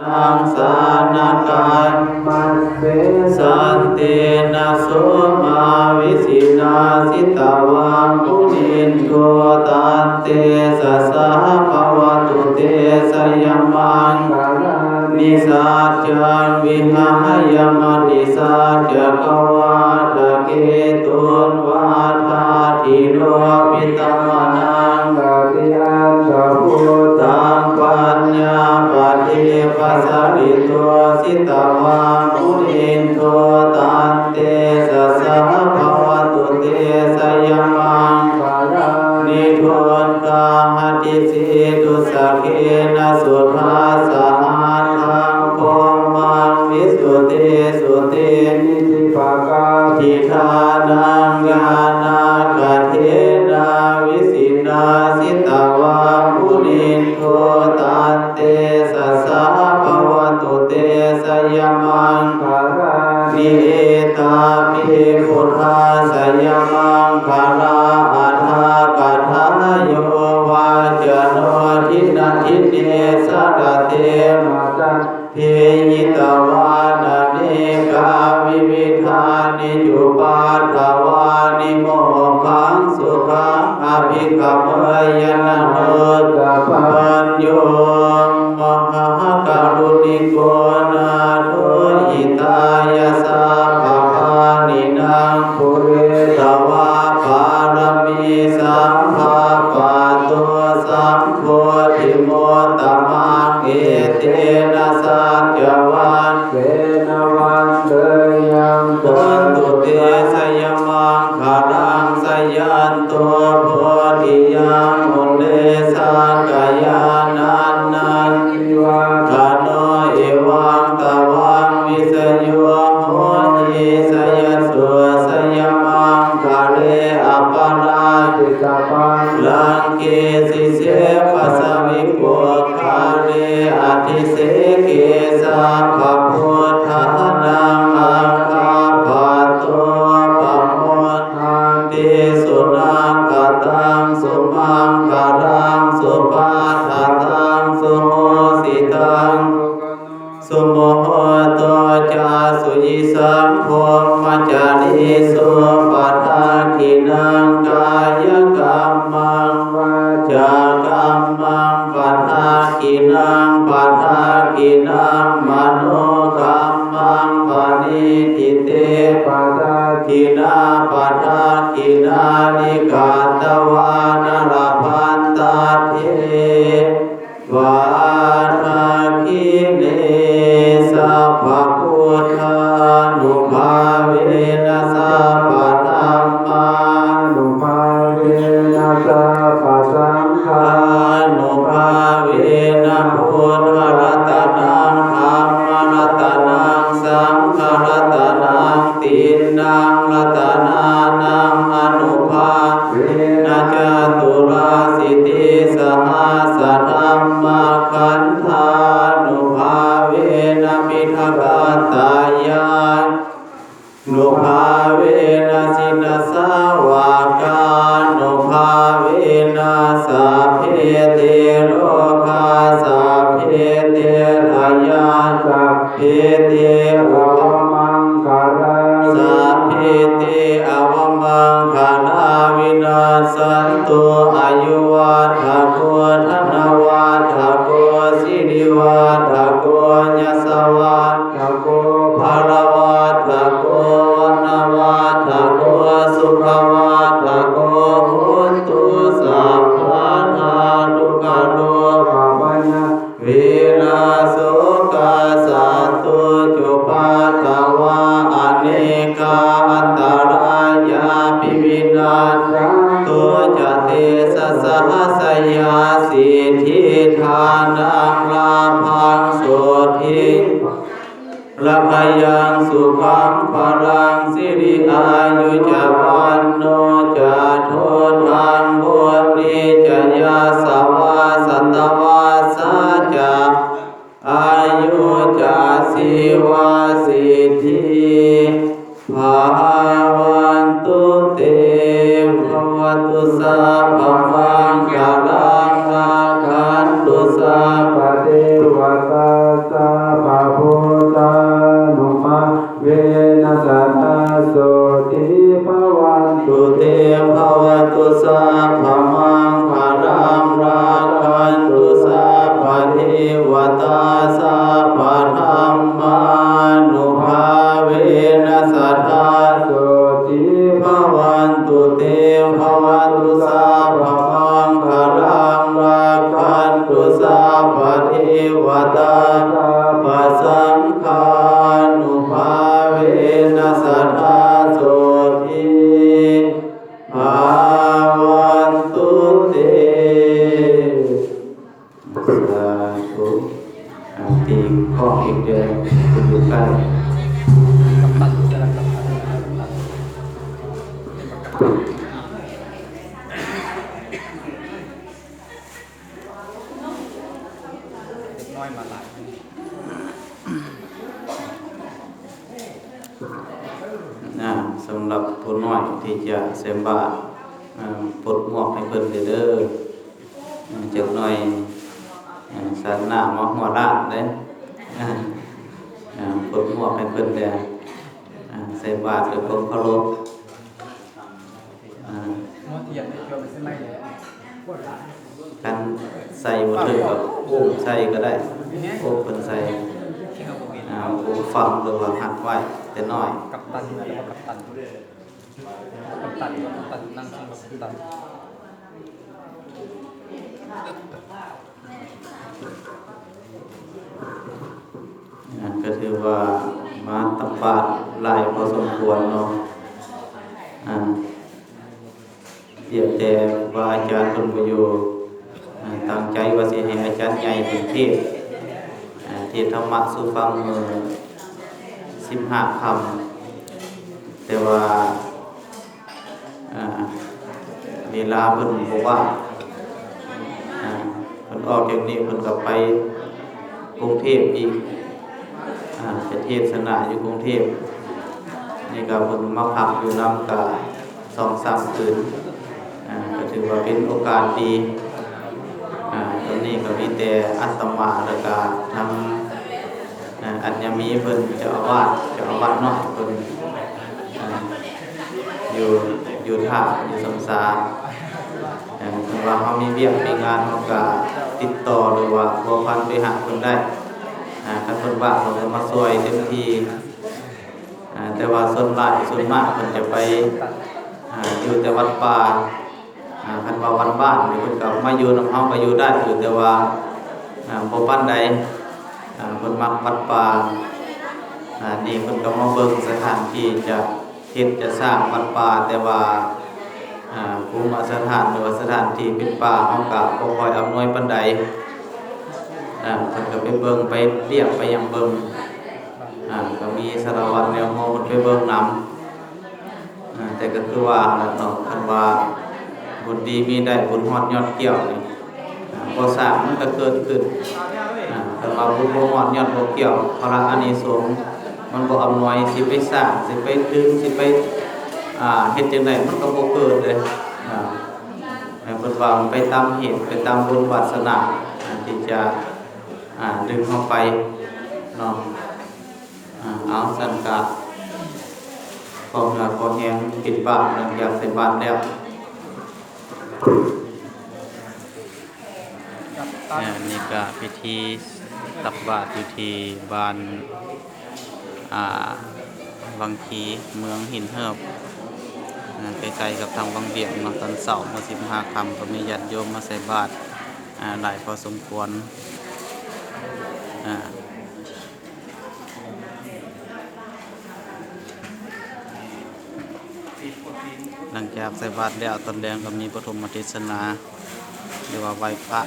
ລັງສານະກຳມັດເສ ສັນຕິນະໂສມາວິຊິນາ ສິຕະວັງມຸນິນໂທ ຕັນເຕຊະສາພະວະຕຸເຕ ຊະຍະມັງຄະລາ ນິ ສັດຈັງວິຫາຍະ ມະຕິສັດຈັກກະວາທະເກຕຸນ ວັດຖະທິໂລພິຕະມະນັງ ຕະຕິອັດຖະພູຕັງ ປັນຍາປະທິປັດສະລິໂຕ ສິຕະວັງມຸນິນໂທ ຕັນເຕຊະສາພະວະຕຸເຕ ຊະຍະມັງຄະລາ ນິ ທຸນ ກາຫະຕິສິຕຸສະເກນະ ສຸທັດສະຫັດທັງ ພົມມັງວິສຸດທິສຸດທິ ນິທິປະກາທິຖານັງ ຍານາກະເທນາ ວິສິນາ ສິຕະວັງມຸນິນໂທ ຕັນເຕຊະສາພະວະຕຸເຕ ຊະຍະມັງຄະລາ ນິ ເອຕາປິ ພຸດທາຊະຍະມັງຄະລາ ອາທາກະຖາ ໂຍ ວັດຈະໂນ ທິນະທິເນ ສະລະເຕ ມະຕະ ເທ ຫິຕະວານະເນກາວິວິທານິ ອຸປັດຖະວານິ ໂມກຂັງສຸຂັງ ອະພິກຳເມຍະ ນະໂນ ສະປັນໂຍ ມະຫາກະລຸນິໂກ ນາໂທ ຫິຕາຍະ ສັບພະປານິນັງ ປຸເຣຕະວາ ປາລະມີ ສັບພະປັດໂຕ ສຳໂພທິມຸດຕະມັງ ເອເຕນະ ສັດຈະວັດເສນະ ວັນເດຍະ ໂຫຕຸເຕ ຊະຍະມັງຄະລັງ ຊະຍັນໂຕ ໂພທິຍັງ ມຸນີ ສັກກະຍານັນຕາ ວັດທະໂນ ເອວັງຕະວັງ ວິສະໂຍ ໂຫຕິ ສະຍະໂສ ສະຍະມັງຄະເລ ອະປະລາຈິຕະປັນລັງ ເກສິເສ ປະສະວິປຸກຄະເລ ອະທິເສເກ ສັບພະພຸດທານັງ ອາຄາປັດໂຕ ປະໂມທານຕິ ສຸນັກຂະຕັງ ສຸມັງຄະລັງ ສຸປາທະຕັງ ສຸໂຫສິຕັງ ສຸມຸໂຫໂຕຈະ ສຸຍິສັງ ພົມມະຈາລີ ສຸປະທັກຂິນັງ ກາຍະກຳມັງ ວາຈາກຳມັງ ປະທັກຂິນັງ ປະທັກຂິນັງ ມະໂນກຳມັງ ປະນິທິເຕ ປະທັກຂິນາ ປະທັກຂິນານິ ກາຕະວານະ ລະພັນຕັດເທ ວັດຖະກິເນ ສັບພະພຸດທານຸພາເວນະ ສັບພະທຳມານຸພາເວນະ ສັບພະສັງຄານຸພາເວນະ ພຸດທະລັດຕະນັງ ທຳມະລັດຕະນັງ ສັງຄະລັດຕະນັງ ຕິນັງລັດຕະນານັງ ອະນຸພາ ເວນະ ຈະຕຸລາສິຕິສະຫັດສະທຳມະຂັນທານຸພາເວນະ ປິດທະກັດຕະຍານຸພາເວນະ ສິນນະສາວະການຸພາເວນະ ສັບເພເຕໂລຄາ ສັບເພເຕພະຍາ ສັບເພເຕອຸປະມັງຄະລາ ສັບເພເຕອະວະມັງຄະລາ ວິນັດສັນຕຸ ອາຍຸວັດທະໂກ ທະນະວັດທະໂກ ສິລິວັດທະໂກ ຍະສະວັດທະໂກ ພະລະວັດທະໂກ ວັນນະວັດທະໂກ ສຸຂະວັດທະໂກ ໂຫນຕຸ ສັບພະທາທຸກຂະໂລກະພະຍາ ເວລາໂສກາສັດຕຸ ຈຸປັດຖະວາ ອະເນກາອັນຕະລາຍາປິ ວິນັດສັນຕຸ ຈະເຕຊະສາ ຊະຍາສິດທິທານັງ ລາພັງ ໂສດຖິງ ລະພະຍັງ ສຸຂັງພະລັງ ສິລິອາຍຸຈະວັນໂນຈະ ໂທທັງ ບຸນນີຈະ ຍະສະວາ ສັດຕະວັດສາຈະ ອາຍຸຈະ ຊີວະສິດທິ ພາວັນຕຸເຕ ພະວະຕຸ ສັບພະມັງຄະລັງ ລັກຂັນຕຸ ສັບພະເທວະຕາ ສັບ ສະ ສັບພະທຳມານຸພາເວນະ ສັດທາໂສຕິພະວັນຕຸເຕ ພະວະຕຸສັບພະມັງຄະລັງ ລັກຂັນຕຸສັບພະເທວະຕາ ສັບພະສັງຄານຸພາເວນະ ສັດທາໂສຕິພະວັນຕຸເຕ. ສາທຸ. ອ່າ ຕີຂອງອີກເດີ້ ຜູ້ຢູ່ໃກ້. ເດັກນ້ອຍມາຫຼາຍ. ນະ ສຳລັບຜູ້ນ້ອຍທີ່ຈະໃສ່ບາດ ອ່າ ປົດໝວກໃຫ້ເພິ່ນເດີ້ ຈັກໜ້ອຍ ອ່າ ຊາດໜ້າມາຫົວລ້ານເດ້ ອ່າ ປົດໝວກໃຫ້ເພິ່ນແດ່ ອ່າ ໃສ່ບາດດ້ວຍຄວາມເຄົາລົບ. ອ່າ ໝໍທຽນໄດ້ ເກືອໄປໃສ່ໄມ້ແລ້ວ ຄັນໃສ່ບໍ່ຖືກກໍອຸ້ມໃສ່ກໍໄດ້ ອຸ້ມເພິ່ນໃສ່ ອ່າ ອຸ້ມຝັງ ຫຼືວ່າຮັດໄວ້ແຕ່ນ້ອຍ. ກັບຕັນ ກັບຕັນ ກັບຕັນ ກັບຕັນ ນັ່ງເທິງກັບຕັນ. ອ່າ ກໍຖືວ່າມາຕັກບາດຫຼາຍພໍສົມຄວນເນາະ ອ່າ ວຽກແຕ່ຄູບາອາຈານເພິ່ນບໍ່ຢູ່ ອ່າ ຕັ້ງໃຈວ່າຊິໃຫ້ອາຈານໃຫຍ່ເພິ່ນເທດ ອ່າ ເທດທຳມະສູ່ຟັງມື້ສິບຫ້າຄ່ຳ ແຕ່ວ່າ ອ່າ ເວລາເພິ່ນບໍ່ວ່າງ ອ່າ ເພິ່ນອອກຈາກນີ້ເພິ່ນກໍໄປກຸງເທບອີກ ອ່າ ໄປເທດສະນາຢູ່ກຸງເທບ ນີ້ກໍເພິ່ນມາພັກຢູ່ນຳກໍສອງສາມຄືນ ອ່າ ກໍຖືວ່າເປັນໂອກາດດີ ອ່າ ຕອນນີ້ກໍມີແຕ່ອາດຕະມາ ແລ້ວກໍທາງ ອ່າ ອັນຍາມີເພິ່ນ ເຈົ້າອາວາດ ເຈົ້າອາວາດນ້ອຍເພິ່ນ ອ່າ ຢູ່ ຢູ່ທ່າ ຢູ່ສຳສາ ເອີ ເພາະວ່າເຮົາມີວຽກມີງານ ເຮົາກະຕິດຕໍ່ ຫຼືວ່າພົວພັນໄປຫາເພິ່ນໄດ້ ອ່າ ຄັນເພິ່ນວ່າງ ເຮົາກະມາຊ່ວຍເຕັມທີ່ ອ່າ ແຕ່ວ່າສ່ວນຫຼາຍ ສ່ວນມາກເພິ່ນຈະໄປ ອ່າ ຢູ່ແຕ່ວັດປ່າ ອ່າ ຄັນວ່າວັດບ້ານນີ້ເພິ່ນກໍມາຢູ່ນຳເຮົາກໍຢູ່ໄດ້ຢູ່ ແຕ່ວ່າ ອ່າ ບໍ່ປານໃດ ອ່າ ເພິ່ນມັກວັດປ່າ ອ່າ ນີ້ເພິ່ນກໍມາເບິ່ງສະຖານທີ່ຈະເຮັດຈະສ້າງວັດປ່າ ແຕ່ວ່າ ອ່າ ພູມສະຖານ ຫຼືວ່າສະຖານທີ່ເປັນປ່າ ເຮົາກໍບໍ່ຄ່ອຍອຳນວຍປານໃດ ອ່າ ເພິ່ນກໍໄປເບິ່ງ ໄປລຽບ ໄປຫຍັງເບິ່ງ ອ່າ ກໍມີສາລະວັດແນວໂຮເພິ່ນໄປເບິ່ງນຳ. ອ່າ ແຕ່ກໍຄືວ່າແຫຼະເນາະ ຄັນວ່າບຸນດີມີໄດ້ ບຸນຮອດຍອດກ່ຽວນີ້ ອ່າ ບໍ່ສ້າງມັນກໍເກີດຂຶ້ນ ອ່າ ຄັນວ່າບຸນບໍ່ຮອດຍອດບໍ່ກ່ຽວ ພາລະອານິສົງມັນບໍ່ອຳນວຍ ຊິໄປສ້າງ ຊິໄປດຶງ ຊິໄປ ອ່າ ເຮັດຈັ່ງໃດມັນກໍບໍ່ເກີດເດ້ ອ່າ ໃຫ້ເພິ່ນວ່າໄປຕາມເຫດ ໄປຕາມບຸນວາສະໜາ ອ່າ ທີ່ຈະ ອ່າ ດຶງເຮົາໄປເນາະ. ອ່າ ເອົາ ຊັ້ນກະຂໍເຫື່ອຂໍແຮງ ປິດບາດ ຫຼັງຈາກໃສ່ບາດແລ້ວ. ອ່າ ນີ້ກະພິທີຕັກບາດຢູ່ທີ່ບ້ານ ອ່າ ວັງຄີ ເມືອງຫີນເຫີບ ອ່າ ໃກ້ໆກັບທາງວັງວຽງເນາະ. ຕອນເຊົ້າມື້ສິບຫ້າຄ່ຳ ກໍມີຍາດໂຍມມາໃສ່ບາດ ອ່າ ຫຼາຍພໍສົມຄວນ ອ່າ ຫຼັງຈາກໃສ່ບາດແລ້ວ ຕອນແລງກໍມີປະຖົມມະເທດສະໜາ ຫຼືວ່າໄຫວ້ພະ.